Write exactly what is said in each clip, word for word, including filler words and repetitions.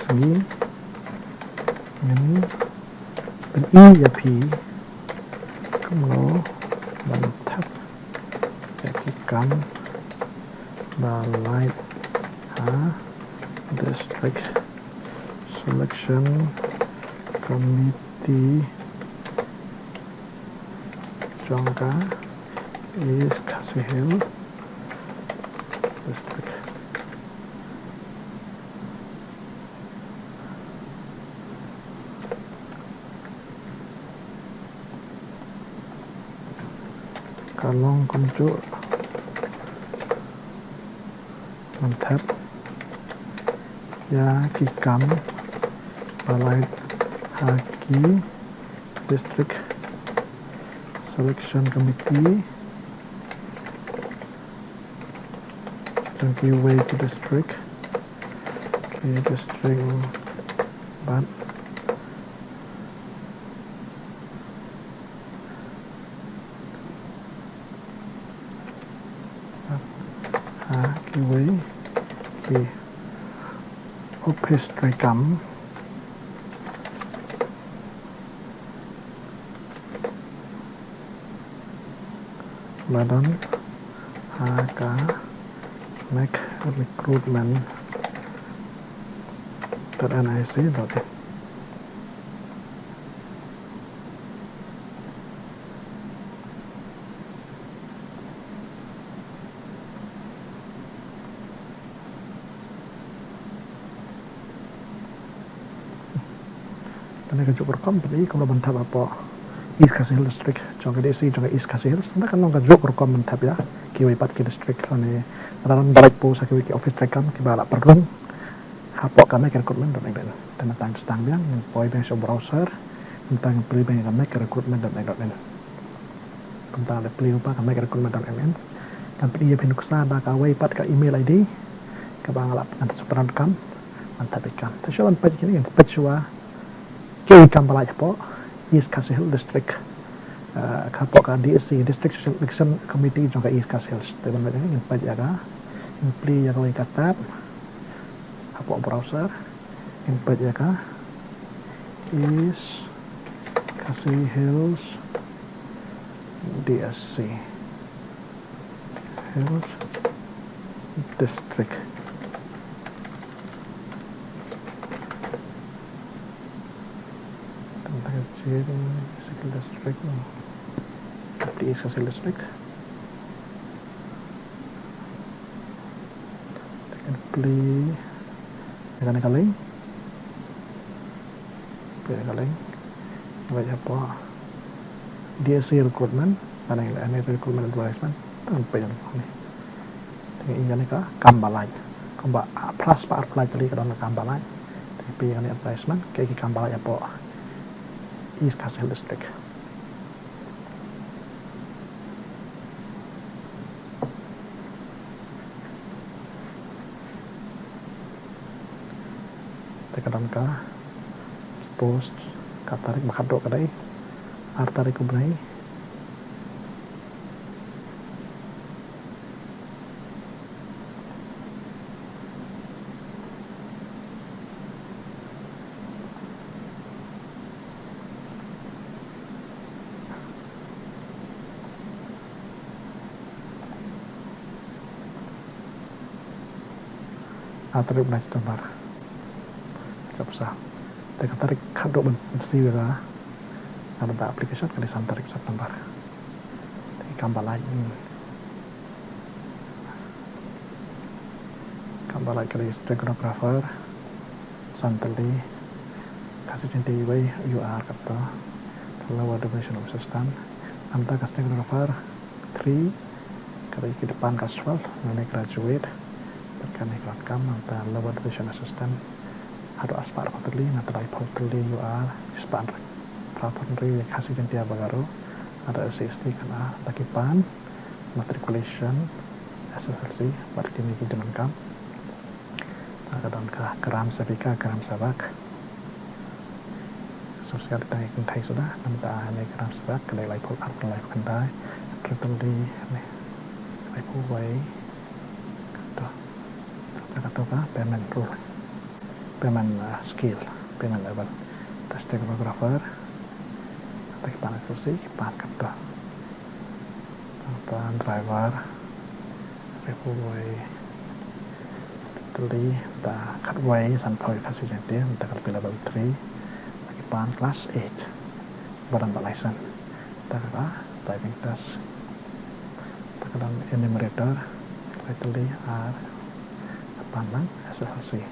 Ngi ngin pyni ïa phi kumno ban thep ïa ki kam ba lait ha District Selection Committee jong ka East Khasi Hills District. Ka long kumjuh ban thep ïa ki kam ba lait ha ki District Selection Committee jong kiwei ki district, ki district bad ha kiwei ki ophis treikam ba don ha ka make recruitment dot N I C dot in. Kane ka juk rukom pyni kumno ban thep hapoh East Khasi Hills District jong ka D C jong ka East Khasi Hills. Kane ka long ka juk rukom ban thep ïa kiwei pat ki district lane ka don ba lait post ha kiwei ki office treikam kiba la pynrung hapoh ka make recruitment dot N I C dot in. Te mynta ngan sdang biang, ngan poi biang sha u browser, mynta ngan plie biang ïa ka make recruitment dot N I C dot in. Kumta leh plie u ba ka make recruitment dot N I C dot in. Ngan pyni ïa phi nuksa da kawei pat ka email I D kaba nga lah ngan sa pyndonkam ban thep ïa ki kam. Te shuwa ban peit kine ngan peit shuwa kiwei ki kam ba lait hapoh East Khasi Hills District, eh, hapoh ka D S C, District Selection Committee jong ka East Khasi Hills. Te ban peit kine ngan peit ïa ka, ngan plie ïa kawei ka tab hapoh browser. Ngan peit ïa ka East Khasi Hills D S C, Hills District. Tang tang jin East Khasi Hills District. East Khasi Hills District. Te ngan plie ïa kane ka link. Plie ïa ka link. Ngan leit hapoh D S C recruitment, kane ka N I C recruitment advertisement. Te ngan peit ïa kane. Te ngan ïoh ïa kane ka kam ba lait. Kumba phra spah arphew lai tylli ka don ka kam ba lait. Te peit ïa kane advertisement, kaei ki kam ba lait hapoh East Khasi Hills District. Te ka don ka post ka tarik ba khatduh ka dei ar tarik u bnai. Ar tarik u bnai September. Ka pisa. Te ka tarik khatduh ban siew ïa ka, ka bynta application ka dei san tarik September. Te ki kam ba lait, hmm. Kam ba lait ka dei stenographer san tylli, Khasi Jaintia wei, U R katto, lower division assistant. Nangta ka stenographer three ka dei ki dei pan class twelve lane graduate. Bad kane ka donkam nangta lower division assistant haduh arspah arphew tylli, nangta laiphew tylli U R, shispah hynriew, phra phew hynriew ïa Khasi Jaintia bad Garo, haduh S C S T kane da ki pan matriculation, S S L C bad kine ki jingdonkam. Ka don ka gram sevika, gram sevak. Sngewsih ka dei tang ïa ki kynthei suda, nangta ïa ka gram sevak ka dei laiphew ar, laiphew khyndai, triple D, ne, laiphew wei. Kato, kato ka payment rule. payment, uh, scale, payment level. Ta stenographer, ta ki pan S S C, ki pan katto. Ta driver, hynriewphew wei tylli, ta khatwei sanphew Khasi Jaiñtia, ta ka pay level three, ta ki pan class eight. Ba don ba license. Ta ka driving test. Ta ka don enumerator, lai tylli ar, ta pan lang S S L C.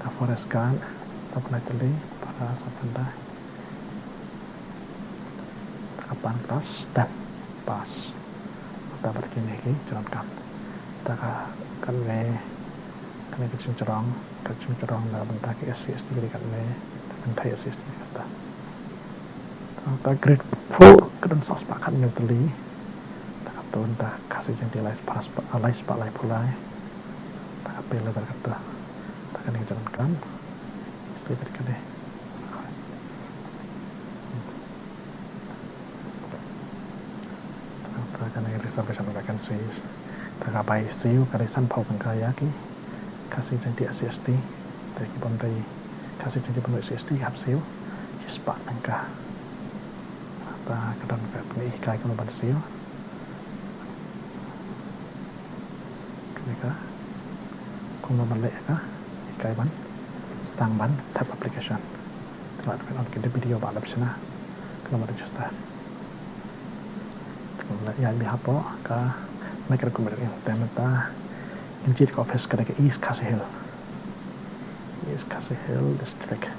Ta forest guard, saw phew lai tylli, para saw phew khyndai. Ta ka pan class ten, pass. Ta bad kine ki jingdonkam. Ta ka, kane, kane ka jingjrong, ka jingjrong na bynta ki S C S T ka dei kane, ka kynthei S C S T ka dei kata. Ta grade four ka don saw spah khathynñiew tylli. Ta kato, ta Khasi Jaiñtia lai spah, lai spah laiphew lai. Ta ka pay level kato. Ta kane ka jingdonkam. Ka dei kane. Ta kane reservation vacancies. Ta ka bai siew ka dei sanphew tyngka ïa ki Khasi Jaiñtia S C S T. Ta ki bym dei Khasi Jaiñtia bym dei S C S T hap siew shispah tyngka. Ta ka don ka pynhikai kumno ban siew. Kane ka kumno ban leh ka hikai ban sdang ban thep application. Te la dep pynlong kine ki video ba la pynshna kumno ban register. Te kumno ïa, ïa hapoh ka Make Recruitment Login. Te mynta ngin jied ka office ka dei ka East Khasi Hills. East Khasi Hills District.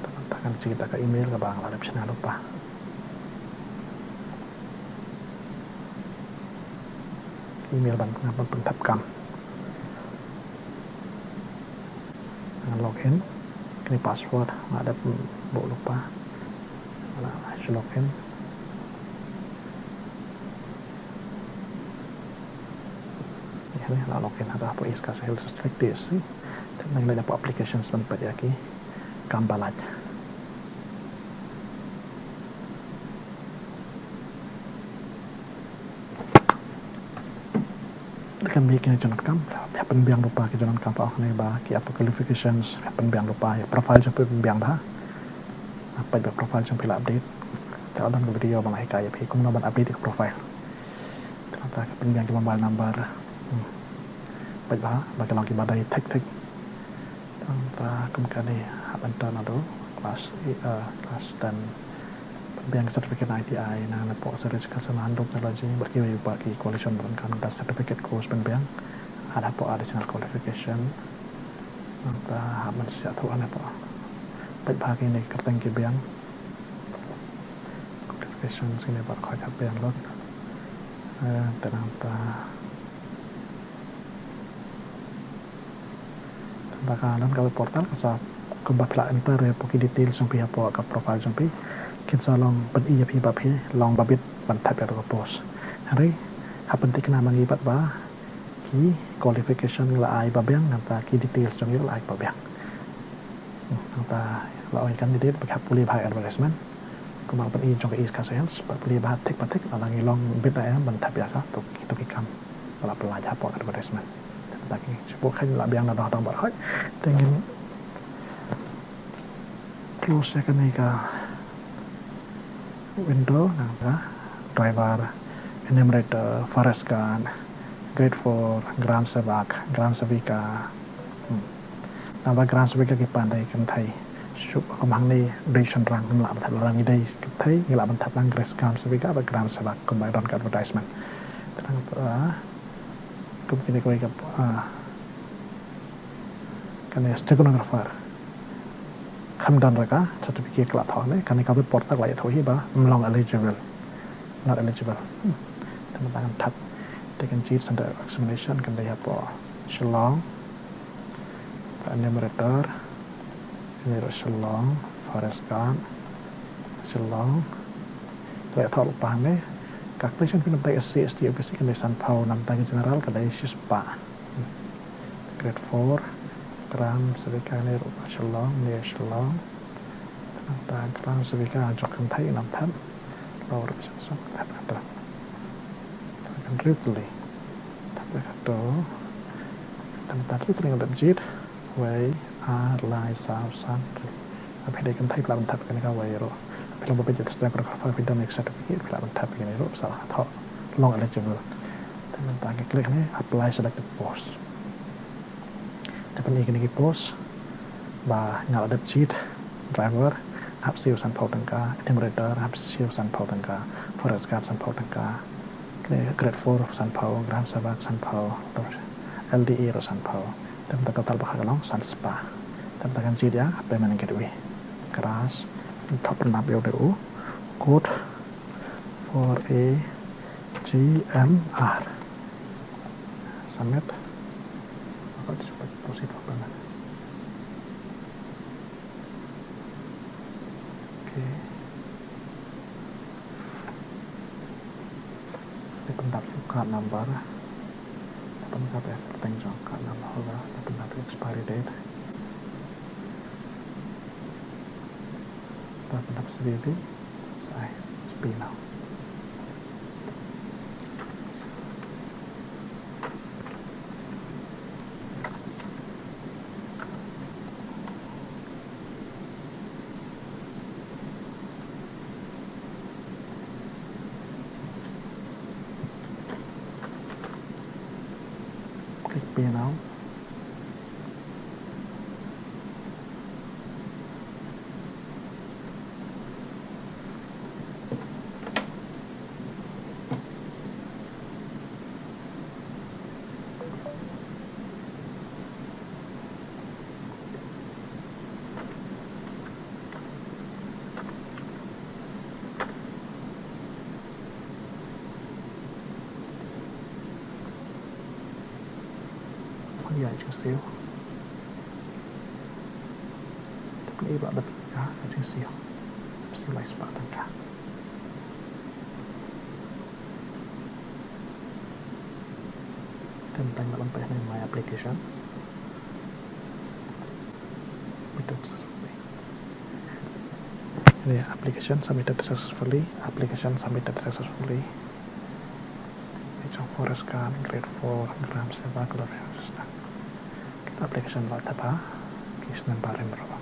Te mynta ngan jied da ka email kaba nga la dep shna lypa. Email ban, ban pynthep kam. Ngan log in. Kane password nga dep buh lypa. Nga la shu log in. Ïa, nga la log in hapoh East Khasi Hills District D S C. Te ngan leit hapoh applications ban peit ïa ki kam ba lait. Te kan mih kine ki jingdonkam, hap pynbiang lypa ki jingdonkam, ba ong ne ba ki ap qualifications, hap pynbiang lypa, ïa profile jong phi pynbiang bha. Hap peit ba profile jong phi la update. Te la don ka video ba nga hikai ïa phi kumno ban update ïa ka profile. Te nangta ka pynbiang ki mobile number. Hmm. Peit bha ba ki long kiba dei thik thik. Nangta kum kane hap enter naduh class, eh, class ten. Pynbiang certificate I T I, nang napoh Service Education and Technology, bad kiwei pat ki qualification ba donkam, nangta certificate course pynbiang. Hapoh additional qualification. Nangta hap ban shu ïathuh napoh. Peit bha kine ki kyrteng ki biang. Qualification kine pat khoit hap biang lut. Eh, te nangta Te ka don ka web portal ka sa kumba phi la enter ïa ki details jong phi hapoh ka profile jong phi. Kin sa long pyni ïa phi ba phi long ba bit ban thep ïa ka post. Hynrei hap pynthikna ma ngi pat ba ki qualification ngi la ai ba biang, nangta ki details jong ngi la ai ba biang. Nangta la ong ïa ki candidate ba ki hap pule bha advertisement. Kumba pyni jong ka East Khasi Hills, ba pule bha thik ba thik, lada ngi long bit ne em ban thep ïa ka, to, to ki kam ba la pynlait hapoh advertisement. Te nangta ki shu buh kheiñ la biang naduh dang bad khoit. Te ngin close ïa kane ka window, nangta driver, enumerator, forest guard, grade four, gram sevak, gram sevika. Hmm. Nangta gram sevika ki pan dei kynthei. Shu kum hangne dei shynrang, ngim lah ban thep, lada ngi dei kynthei ngi lah ban thep lang gram sevika bad gram sevak kumba don ka advertisement. Te nangta kum kine kawei ka, ah, kane stenographer. Kam don re ka certificate ka la thoh ne, kane ka web portal ka la ïathuh hi ba ym long eligible. Not eligible. Hmm. Te mynta ngan thep. Te kan jied center examination kan dei hapoh Shillong. Te enumerator. Enumerator Shillong. Forest guard Shillong. Te la ïathuh lypa hangne. Ka qualification phi na bynta S C, S T, O B C kan dei sanphew, na bynta ki general ka dei shispah. Grade four, gram sevika ne ruh Shillong, ne Shillong. Nangta gram sevika jong kynthei nang thep. Lo ruh shisha thep kato. Kan hynriew tylli. Thep kato. Nangta hynriew tylli ngan dep jied. Wei, ar, lai, saw, san, hynriew. Haba phi dei kynthei phi lah ban thep ïa kane ka wei ruh. Phi long ba phi dei stenographer, phi don ïa ka certificate, phi lah ban thep ïa kane ruh, sa thoh long eligible. Te mynta ngi click hangne, apply selected post. Te pyni kine ki post ba nga la dep jied, driver, hap siew sanphew tyngka, enumerator, hap siew sanphew tyngka, forest guard sanphew tyngka, kine grade four sanphew, gram sevak sanphew, L D A ruh sanphew. Te mynta total ba ka long san spah. Te mynta kan jied ïa payment gateway. Crash, thoh pyndap ïa u dei u code four A G M R. Submit. Proceed for payment. Okay. Te pyndap ïa u card number. Te pyndap ïa ka kyrteng jong u card number holder. Te pyndap ïa u expiry date. Te pyndap C V V. Sa ai, pay now. Click pay now. Ïa, jingsiu. Te pyni ba dep ïa ka jingsiu. Siu lai spah tyngka. Te mynta ngi lah ban peit hangne my application. Submitted successfully. Ïa, application submitted successfully. Application submitted successfully. Ïa, jong forest guard, grade four, gram sevak, kala register. Application la thep ha ki snem barim ruh.